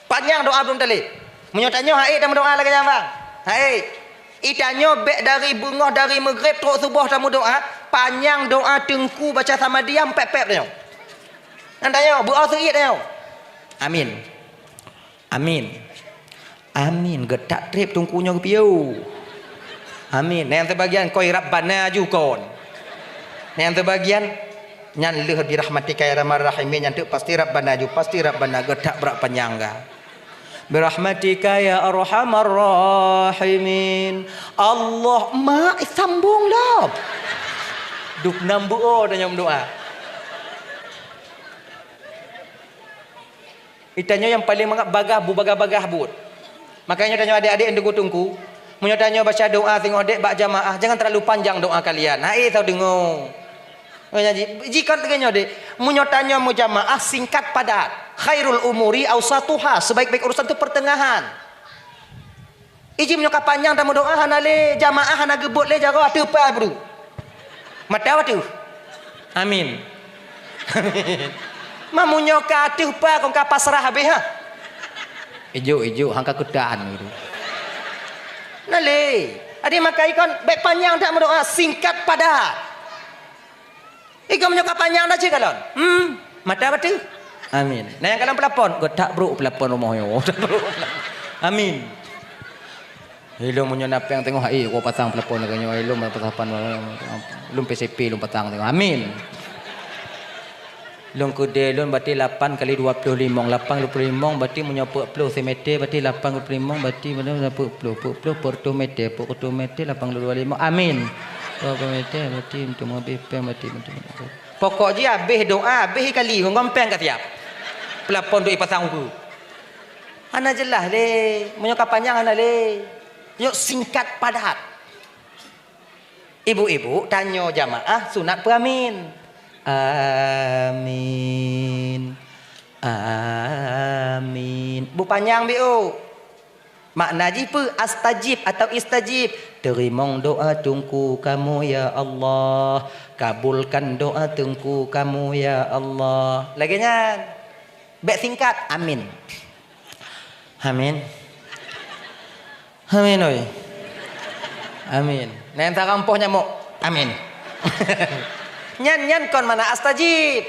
Panyang doá Abdul Muthalib. Meunyoe tanyoe hase tameudoá lagée nyan, bang. Hase. Itanyoe bék dari beungoh, dari Maghrib trok suboh tameudoá, panyang doá Teungku baca Samadiyah pép-pép tanyoe. Nyan tanyoe, beuo seuiet tanyoe. Amin. Amin. Amin. Geutak treb Teungku nyoe geupiôh. Amin. Nyang teubagian koi Rabbana ju kon. Nyang teubagian nyan lheueh birahmatika ya arhamar rahimin, nyan teuk pasti Rabbana ju, pasti Rabbana, geutak brat panyang ga. Birahmatika ya arhamar rahimin. Allah, mak, sambung lom. Duk nam beuo dan nyang doa. Itanyoe nyang paleng mangat bagah bu, bagah-bagah buet. Makanya tanyoe adek-adek nyang teungku-teungku, meunyoe tanyoe baca doa singoh dek bak jamaah, jangan terlalu panjang doa kalian. Hai, tau deungoe. Meunyoe ji-, jikon lagée nyoe dek, meunyoe tanyoe meujamaah singkat padat, khairul umuri ausatuha, sebaik-baik urusan tu pertengahan. Iji meunyoe ka panyang tameudoá hana lé, jamaah hana geubeuet lé jaroe ateueh pa bru. Mata ateueh. Amin. Amin. Ma meunyoe ka ateueh pa kon ka pasrah habéh ha. Ijok-ijok hangka keutan gitu. Na lé. Adi makai kon bék panyang that meudoá, singkat padat. Igoe meunyoe ka panyang dah cit kalon. Hmm, mata bateue. Amin. Nah, nyang kalon peulapon, geutak brok peulapon rumoh nyoe. Amin. Ilôn meunyoe na péng teungoh hai, gua pasang peulapon lagée nyoe, ilôn pasang pan, ilôn P C P ilôn pasang teungoh. Amin. Lôn keudée lôn berarti lapan kali dua puluh limong, lapan puluh limong berarti meunyoe peuet ploh simètre berarti lapan puluh limong berarti peuet ploh, peuet ploh, peuet reutôh mètre, peuet reutôh mètre lapan puluh dua limong. Amin. Dua puluh mètre berarti untuk mobil péng berarti untuk. Pokok jih habéh doa, habéh kali ngon péng ka siap. Peulapon untuk ipasang ukeue. Hana jeulaih lé, meunyoe ka panyang hana lé. Yok singkat padat. Ibu-ibu tanyoe jamaah sunat peuamin. Amin. Amin. Beupanyang biôh. Makna jih peue? Astajib atau istajib. Teurimong doa teungku kamoe ya Allah. Kabulkan doa teungku kamoe ya Allah. Lagée nyan. Bék singkat. Amin. Amin. Amin, oi. Amin. Nyan tarampoh nyamok. Amin. Nyan, nyan kon makna astajib.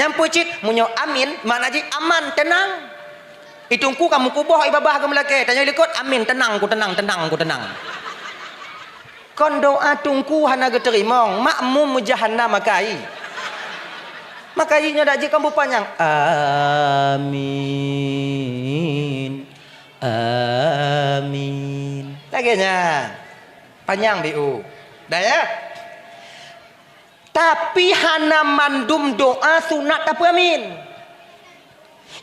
Nyan peue cit, meunyoe amin, makna jih aman, teunang. Iteungku ka meukuboh ibabah geumeulakée, tanyoe likot, amin, teunang ku, teunang, teunang ku, teunang. Kon doa teungku hana geuteurimong, makmum meujahanam makai. Makai nyoe dak jih kon beupanyang. Amin. Amin. Lagée nyan. Panyang biôh. Dah ya? Tapi hana mandum doa sunat tapeuamin.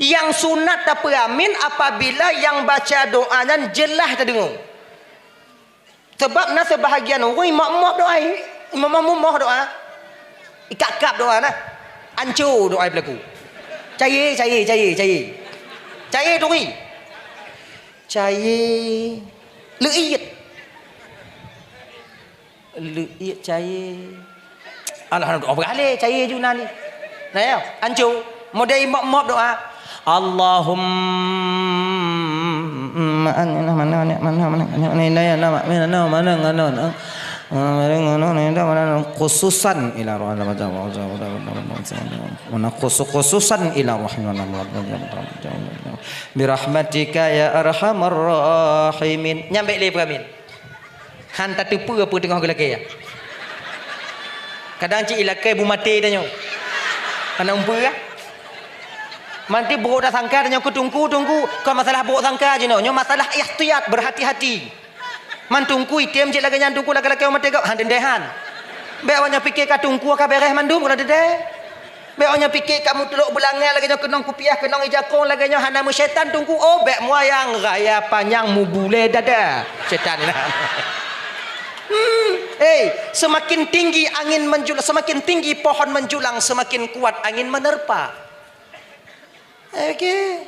Nyang sunat tapeuamin apabila nyang baca doa nyan jeulaih tadeungoe. Sabab na seubahagian ureuëng mop-mop doa, mop-mop doa. Ikab-kab doa na. Anco doa peulaku. Caye, caye, caye, caye. Caye turi. Caye. Leuiet. Leuiet caye. Alhamdulillah, oh, beralé caye ju na ni. Nah, ya, anco. Model mop-mop doa. Allahumma, khususan ila rahman, khusu-, khususan ila rahman, birahmatika ya arhamar rahimin. Nyang bék lé peuamin. Han tateupeue peue teungoh geulakée. Kadang cit ilakée bu maté tanyoe. Hana umpeue kah? Manti brok tasangka tanyoe keu teungku, teungku. Kon masalah brok sangka jinoe, nyoe masalah ihtiyat, berhati-hati. Man teungku item cit lagée nyan teungku lagée-lagée maté gop, han teuntée han. Bék awak nyoe pike ka teungku ka beres mandum, kon teuntée. Bék awak nyoe pike ka meutrok beulangèe lagée nyoe keunong kupiah, keunong ijakong lagée nyoe hana meusyaitan teungku. Oh, bék muayang raya panyang mubulée dada. Syaitan inan. Hmm. Hei, semakin tinggi angin menjulang, semakin tinggi pohon menjulang, semakin kuat angin menerpa. Oke.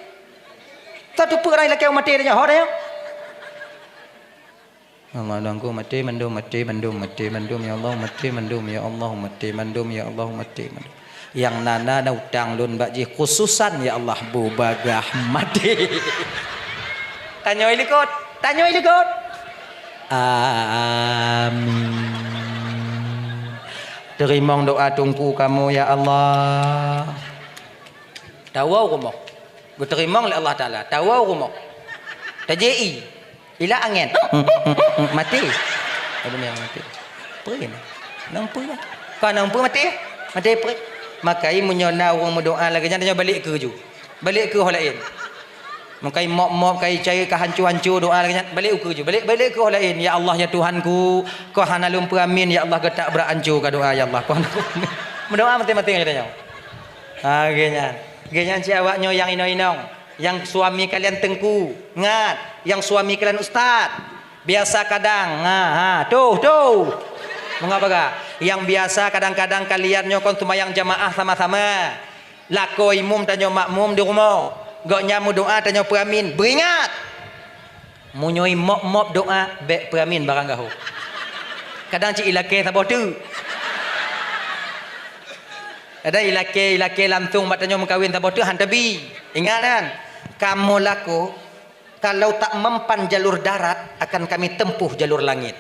Tateupeue rang ilakée maté nyoe, ho nyoe. Allah dongku maté mandum, maté mandum, maté mandum ya Allah, maté mandum ya Allah, maté mandum ya Allah, maté mandum. Nyang na na utang lôn bak jih khususan ya Allah bubagaih maté. Tanyoe likot, tanyoe likot. Amin. Teurimong doa teungku kamoe ya Allah. Tawoe rumoh. Geuteurimong lé Allah Taala. Tawoe rumoh. Tajék ie. Ilak angén. Maté. Aduh, nyang maté. Peue na? Nang peue? Ka nang peue maté? Maté peue? Makai meunyoe na ureuëng meudoa lagée nyan, nyoe balek keu ju. Balek keu ho laén. Makai mop-mop, kai cai ka hanco-hanco doa lagée nyan, balek ukeue ju. Balek, balek keu ho laén. Ya Allah, ya Tuhanku, kah hana lôn peue amin, ya Allah, geutak brat hanco ka doa, ya Allah. Kah hana lôn peue amin. Meudoa maté-maté nyoe tanyoe. Ha, lagée nyan. Lagée nyan cit awaknyoe nyang inong-inong, nyang suami kalian teungku, ngat, nyang suami kalian ustaz. Biasa kadang, ha, ha, tuh, tuh. Meunoe bagoe. Nyang biasa kadang-kadang kalian nyoe kon seumayang jamaah sama-sama. Lakoe imum tanyoe makmum di rumoh. Gobnyan meudoa tanyoe peue amin. Beuingat! Meunyoe mop-mop doa, bék peue amin barang gaho. Kadang cit ilakée saboh teuk. Kadang ilakée, ilakée langsong bak tanyoe meukawen saboh teuk han tabi. Ingat kan? Kamoe lakoe, kalau tak mempan jalur darat, akan kami tempuh jalur langit.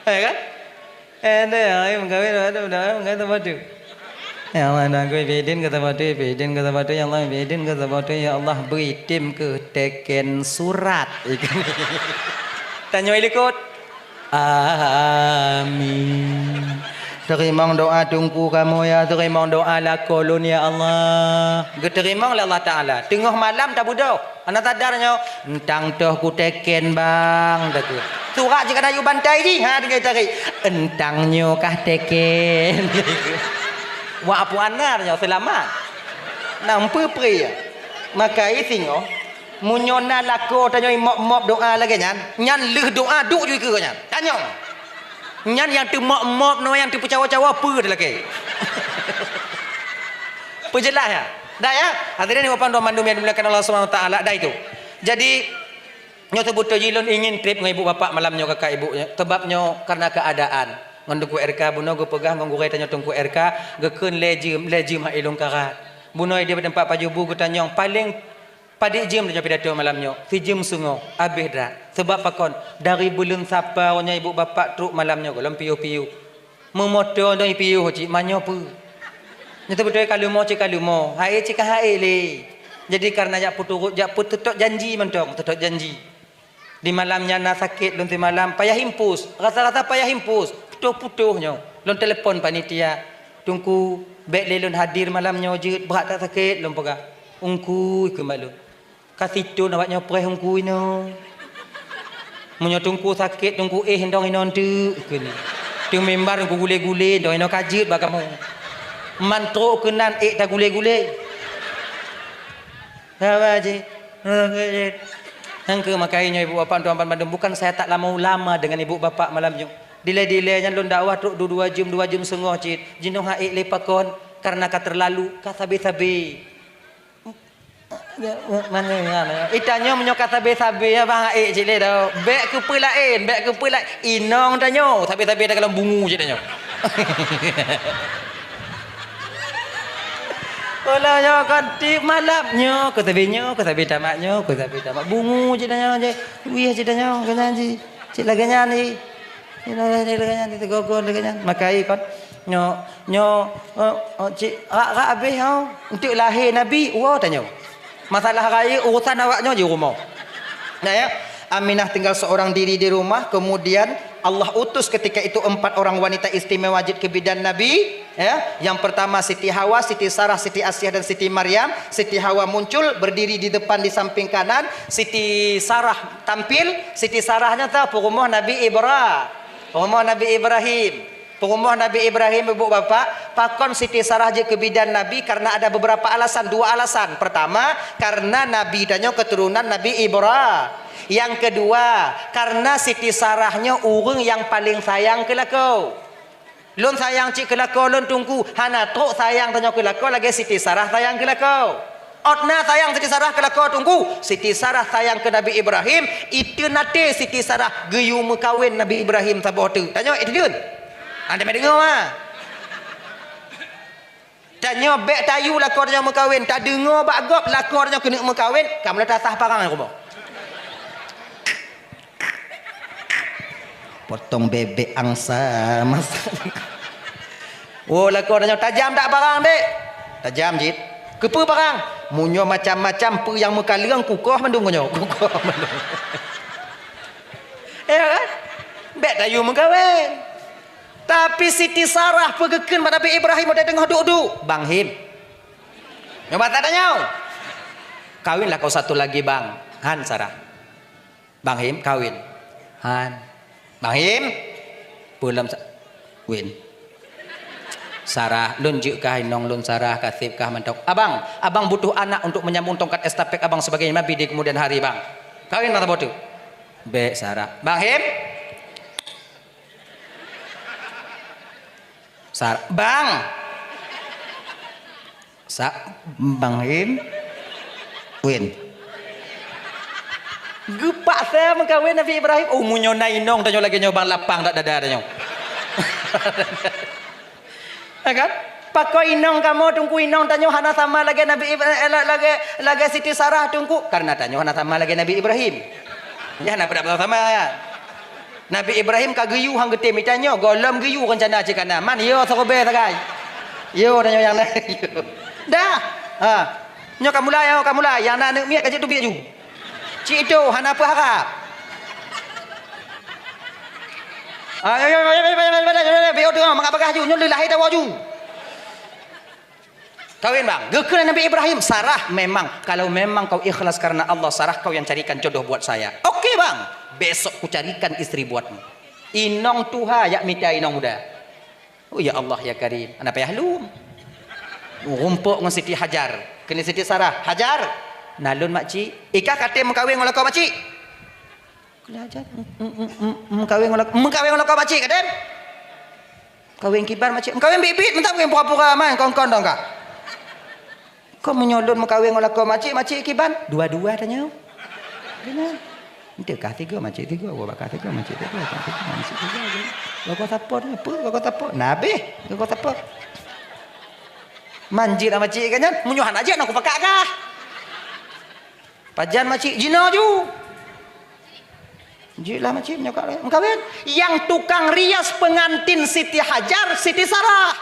Ya kan? Eh, deh, ai meukawen, aduh, dah, ai meukawen saboh teuk. Ya Allah, dah, aku bidin keu saboh teuk, bidin keu saboh teuk, ya Allah, bidin keu saboh teuk, ya Allah, beri tim keu teken surat. Tanyoe likot. Amin. Teurimong doa teungku kamoe ya, teurimong doa lakoe lôn ya Allah. Geuteurimong lé Allah Taala. Teungoh malam tabeudoh. Hana sadar nyoe, "Eunteuk toh kuteken, Bang," takheun. Surat jih ka na yue bantai jih, ha, tinggai tarék. "Eunteuk nyoe kah teken." Wah, apu aneuk nyoe seulamat. Nang peue-peue ya. Makai singoh, meunyoe na lakoe tanyoe mop-mop doa lagée nyan, nyan lheueh doa duek ju ikeue nyan. Tanyoe. Nyan nyang teumop-mop nyoe nyang teupeucawa-cawa peue dilakée. Peujeulaih ya. Dah ya. Hadirin yang berbahagia mandum yang dimuliakan Allah Subhanahu Wa Taala, dah itu. Jadi, nyoe seubeutôi jih lôn ingin trip ngon ibu bapak malam nyoe kakak ibu nyoe. Sebab nyoe karena keadaan. Ngon Teungku R K bunoe geupeugah ngon gurée tanyoe Teungku R K, geukheun lhée jeuem, lhée jeuem hai lôn karat. Bunoe di teumpat pajoh bu geutanyong paléng Padit jeuem tanyoe pidato malam nyoe? Sijeuem seungoh, abéh that. Seubab pakon? Dari buleuen Sapa uroe nyoe ibu bapak trok malam nyoe gohlom piôh-piôh. Meumoto nyoe piôh cit, manyoe peue? Nyoe teubeutôi ka leumo cit ka leumo, haé cit ka haé lé. Jadi kareuna jak peuturot, jak peuteutôt janji mantong, teutôt janji. Di malam nyan na sakét lôn simalam, payah impus, rasa-rasa payah impus, putôh-putôh nyoe. Lôn telepon panitia, "Teungku, bèk lé lôn hadir malam nyoe jeuet, brat that sakét," lôn peugah. "Ungkui," kheun bak lôn. "Ka sithon awak nyoe preh ungkui nyoe. Meunyoe teungku sakét, teungku éh indong inoe teuk," kheun. "Teumimbar teungku gulé-gulé, indong inoe ka jeuet bak kamoe. Man trok keunan ék tagulé-gulé." Haba jih. Nyang keu makai nyoe ibu bapak tuan bandum, bukan saya tak lama ulama dengan ibu bapak malam nyoe. Dilée-dilée nyan lôn dakwah trok dua-dua jeuem, dua jeuem seungoh cit. Jinoe han ék lé pakon, karena ka teulalu, ka sabe-sabe. Mana, mana? Itanyoe meunyoe ka sabe-sabe, ya, bah han ék cit lé tau. Bèk keu peue laén, bèk keu peue laén. Inong tanyoe, sabe-sabe takalon bungu cit tanyoe. Ulah nyoe kon tiep malam nyoe, keu sabe nyoe, keu sabe tamat nyoe, keu sabe tamat bungu cit nyoe je. Wih cit nyoe, keu nyan ji. Cit lagèe nyan ji. Cit lagèe nyan, cit lagèe nyan, cit lagèe nyan. Makai kon. Nyoe, nyoe, eh, eh, cit rak-rak abéh nyoe. Enteuk lahé Nabi, uwoe tanyoe. Masalah rayeuk urusan awak nyoe di rumoh. Nah, ya. Aminah tinggal seorang diri di rumah, kemudian Allah utus ketika itu empat orang wanita istimewa jeuet keu bidan Nabi, ya. Yang pertama Siti Hawa, Siti Sarah, Siti Asiah, dan Siti Maryam. Siti Hawa muncul berdiri di depan di samping kanan, Siti Sarah tampil. Siti Sarah nyan teuh peurumoh Nabi Ibra-, peurumoh Nabi Ibrahim. Peurumoh Nabi Ibrahim, ibu bapak, pakon Siti Sarah jeuet keu bidan Nabi? Karena ada beberapa alasan, dua alasan. Pertama, karena Nabi tanyoe keturunan Nabi Ibra-, Nyang keudua, karena Siti Sarah nyoe ureuëng nyang paleng sayang keu lakoe. Lôn sayang cit keu lakoe lôn Teungku, hana trok sayang tanyoe keu lakoe lagée Siti Sarah sayang keu lakoe. Ôt na sayang Siti Sarah keu lakoe Teungku, Siti Sarah sayang keu Nabi Ibrahim, itu nanti Siti Sarah geuyue meukawen Nabi Ibrahim saboh teuk. Tanyoe itu dun. Anda meudeungoe ma. Tanyoe bék tayue lakoe tanyoe meukawen, tadeungoe bak gob lakoe tanyoe keuneuk meukawen, ka mulai tasah parang rumoh. Potong bebek angsa masa. Oh, lakoe tanyoe tajam tak parang, Dek? Tajam cit. Keupeue parang? Meunyoe macam-macam peue nyang meukaleueng kukoh mandum nyoe. Kukoh mandum. Ya kan? Bék tayue meukawen. Tapi Siti Sarah peugeukeun bak Nabi Ibrahim watée teungoh duek-duek, "Bang Him." Nyoe bak tanyoe. "Kawinlah kau satu lagi, Bang." "Han, Sarah." "Bang Him, kawin." "Han." "Bang Him." "Peulom sa-, win." "Sarah, lôn jeuet kah inong lôn Sarah, ka seb kah mantong." "Abang, abang butuh anak untuk menyambung tongkat estafet abang sebagai nabi di kemudian hari, Bang." "Kawin mata botu." "Bék, Sarah." "Bang Him." Sa-, "Bang." Sa-, "Bang Him." "Win." Geupaksa meukawen Nabi Ibrahim. Oh, meunyoe na inong tanyoe lagée nyoe bang lapang dak dada tanyoe. Ya kan? Pakon inong kamoe Teungku, inong tanyoe hana sama lagée Nabi Ib-, eh, la-, lagée, lagée Siti Sarah Teungku. Karena tanyoe hana sama lagée Nabi Ibrahim. Ya, hana peue sama ya. Nabi Ibrahim ka geuyue han geutem, tanyoe gohlom geuyue rencana cit kana. Man yo sagoe sagai. Yo tanyoe nyang na. Dah. Ha. Nyoe ka mulai, nyoe ka mulai. Nyang na aneuk miet ka jeuet teubiet ju. Cit itu hana peuharap. Ah, yo, yo, yo, yo, yo, yo, yo, yo, yo, yo, yo, mangat bagah ju, nyoe leulah ita waju. Kawin bang, geukheun Nabi Ibrahim, "Sarah, memang, kalau memang kau ikhlas karena Allah, Sarah, kau yang carikan jodoh buat saya." "Oke bang, besok kucarikan istri buatmu." Inong tuha jak mita inong muda. Oh ya Allah ya Karim, hana payah lom. Rumpok ngon Siti Hajar, keuneuk Siti Sarah, "Hajar, na lôn makcik." "Ikah ka tem meukawen ngon lakoe makcik?" "Keulah Hajar, meukawen ngon lakoe, meukawen ngon lakoe makcik ka tem?" "Kawin kiban makcik?" "Meukawen biet-biet, mantap kawin pura-pura man kon-kon dong kah." "Kon meunyoe lôn meukawen ngon lakoe makcik, makcik kiban?" "Dua-dua tanyoe." Beuna. Ente kah tiga, makcik tiga, gua bakah tiga, makcik tiga, makcik tiga, makcik tiga. Lakoe sapo nyoe? Peue lakoe sapo? Nah, abeh lakoe sapo. Man jeuet lah makcik kan nyan, meunyoe hana jeuet, na kupakak kah. Pajan makcik? Jinoe ju. Jeuet lah makcik, meunyoe ka meukawen. Nyang tukang rias peungantin Siti Hajar, Siti Sarah.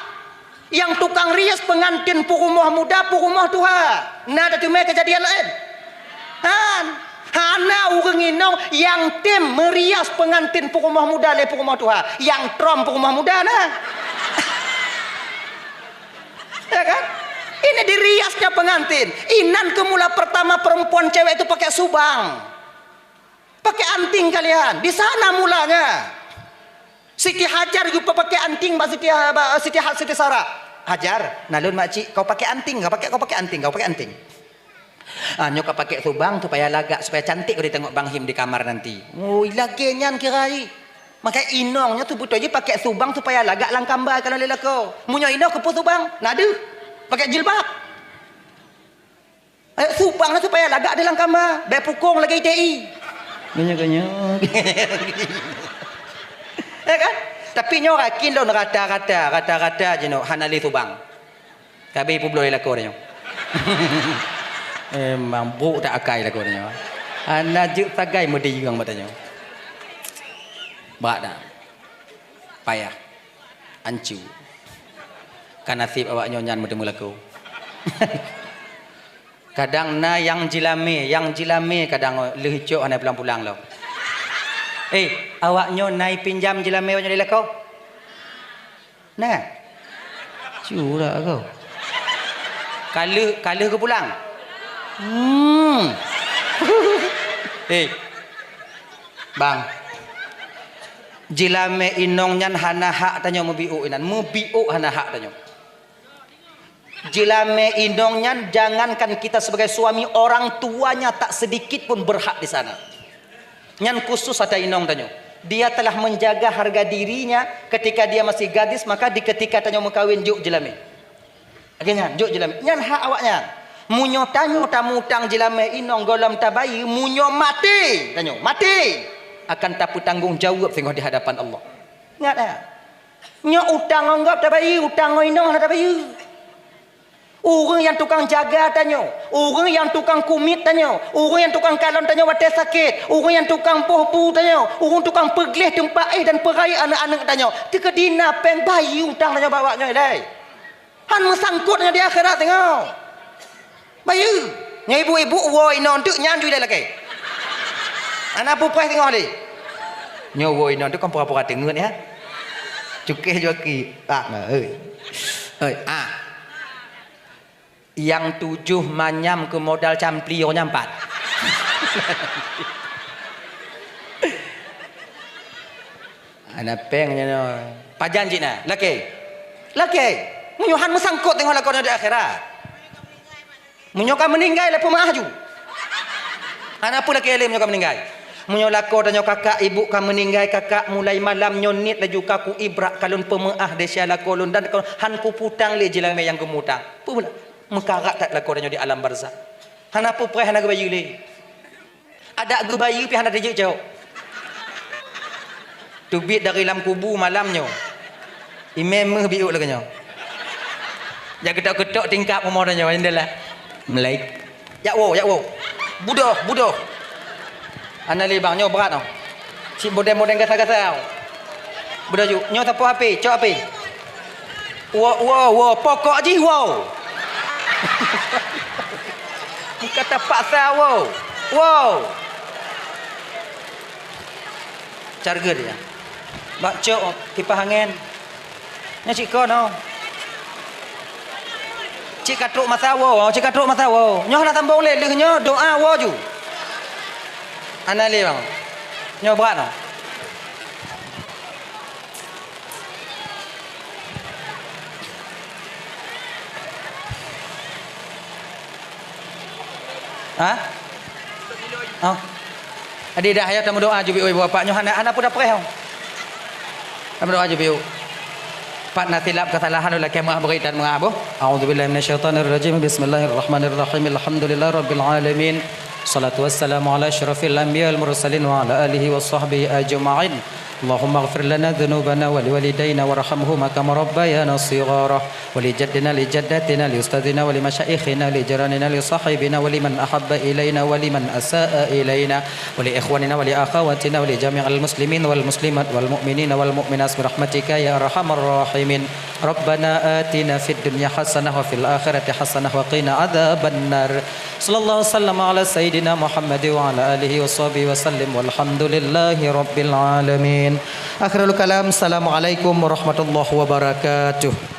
Nyang tukang rias peungantin peurumoh muda, peurumoh tuha. Na tateumé keujadian laén? Han. Hana ureuëng inong nyang tem meurias peungantin peurumoh muda lé peurumoh tuha. Nyang trom peurumoh muda na. Ya kan? Ini diriasnya pengantin. Inan keu mula pertama perempuan cewek itu pakai subang. Pakai anting kalian. Di sana mulanya. Siti Hajar juga pakai anting bak Siti, bak Siti, Siti Sarah. "Hajar, na lôn makcik, kau pakai anting, kau pakai, kau pakai anting, kau pakai anting." "Ah, nyoe ka pakai subang supaya lagak, supaya cantik kau ditengok Bang Him di kamar nanti." Oh, lagée nyan kira i. Maka inong nyoe tu beutôi jih pakai subang supaya lagak lam kamba kalau lé lakoe. Meunyoe inong keupeue subang, na deuh. Pakai jilbab. Eh, subang lah supaya lagak di lam kamba. Bék pukong lagée I T I. Geunyok-geunyok. Ya kan? Tapi nyoe rakin lôn rata-rata, rata-rata jinoe hana lé subang. Ka abéh peubloe lakoe tanyoe. Memang brok that akai lakoe tanyoe. Hana jeuet sagai meudiyeueng bak tanyoe. Brat dah. Payah. Ancu. Ka naseb awak nyoe nyan meuteumé lakoe. Kadang na nyang jilamé, nyang jilamé kadang lheueh cok hana pulang-pulang lom. Eh, awak nyoe na ipinjam jilamé awak nyoe lé lakoe? Nah. Curak kau. Ka lheueh, ka lheueh geupulang. Hmm. Eh. Bang. Jilamé inong nyan hana hak tanyoe meubiôk inan. Meubiôk hana hak tanyoe. Jilamé inong nyan jangankan kita sebagai suami, orang tuanya tak sedikit pun berhak di sana. Nyan khusus ata inong tanyoe. Dia telah menjaga harga dirinya ketika dia masih gadis, maka di ketika tanyoe meukawen jok jeulamé. Lagée nyan, jok jeulamé. Nyan hak awaknyan. Meunyoe tanyoe tamutang jeulamé inong gohlom tabayeue, meunyoe maté tanyoe, maté, akan tapeutanggong jaweueb singoh di hadapan Allah. Ingat ya. Nyoe utang ngon gob tabayeue, utang ngon inong hana tabayeue. Ureuëng nyang tukang jaga tanyoe, ureuëng nyang tukang kumiet tanyoe, ureuëng nyang tukang kalon tanyoe watée sakét, ureuëng nyang tukang poh bu tanyoe, ureuëng tukang peugleh teumpat éh dan peurayeuk aneuëk-aneuëk tanyoe, teukeudi na péng bayeue utang tanyoe bak awaknyoe ilée. Han meusangkot ngon di akhirat singoh. Bayeue, nyoe ibu-ibu woe inong teuk nyan ju ilée lakée. Hana peue preh singoh lé. Nyoe woe inong teuk kon pura-pura teungeut ya. Cukéh ju aki. Ah, oi. Oi, ah. Nyang tujoh manyam keu modal campli nyoe nyan pat. Hana péng nyoe. Pajan cit na? Lakée. Lakée. Meunyoe han meusangkot teungoh lakoe di akhirat. Meunyoe ka meuninggai lé peumeu'ah ju. Hana peue lakée lé meunyoe ka meuninggai. Meunyoe lakoe tanyoe kakak ibu ka meuninggai, kakak mulai malam nyoe niet laju ka ku ibrak kalon peumeu'ah desya lakoe lôn dan han kuputang lé jeulamé nyang geumutang. Peue meukarat that lakoe tanyoe di alam barzakh. Hana peue preh hana geubayeue lé. Adak geubayeue pih hana teujeuet cok. Teubiet dari lam kubu malam nyoe. Imé méuh biuk lagée nyoe. Jak keutok-keutok tingkap rumoh tanyoe, jendela. Melaik. Jak woe, jak woe. Budoh, budoh. Hana lé bang, nyoe brat nyoe. Cit bodeng-bodeng gasa-gasa. Budoh ju. Nyoe sapoh api, cok api. Woe, woe, woe, pokok jih woe. Bukan tapaksa woe. Woe. Cargeuet ya. Bak cok kipah angén. Nyoe cit kon oh. Cit ka trok masa woe, cit ka trok masa woe. Nyoe hana sambong lé lheueh nyoe doa woe ju. Hana lé bang. Nyoe brat noh. Ha? Oh. Jadi dah ya, tameudoa ju biuk ibu bapak nyoe hana, hana peue tapreh. Tameudoa ju biuk. Pat na silap keusalahan ulôn lakée meu'ah beurit dan meu'ah boh. A'udzubillahi minasyaitonirrajim. Bismillahirrahmanirrahim. Alhamdulillahirabbil alamin. Salatu wassalamu ala asyrafil anbiya wal mursalin wa ala alihi wa sahbihi ajma'in. Allahumma ighfir lana dzunubana wa liwalidaina warhamhuma kama rabbayana shighara. Wa li jaddina, li jaddatina, li ustadzina, wa li masyaikhina, li jiranina, li sahibina, wa liman ahabba ilaina, wa liman asa'a ilaina, wa li ikhwanina, wa li akhawatina, wa li jami'il muslimin wal muslimat, wal mu'minina, wal mu'minat, bi rahmatika ya arhamar rahimin. Rabbana atina fid dunya hasanah, wa fil akhirati hasanah, wa qina adzabannar. Sallallahu wasallam ala sayyidina Muhammad wa ala alihi wa sahbihi wa sallim, walhamdulillahi rabbil alamin. Akhirul kalam, assalamualaikum warahmatullahi wabarakatuh.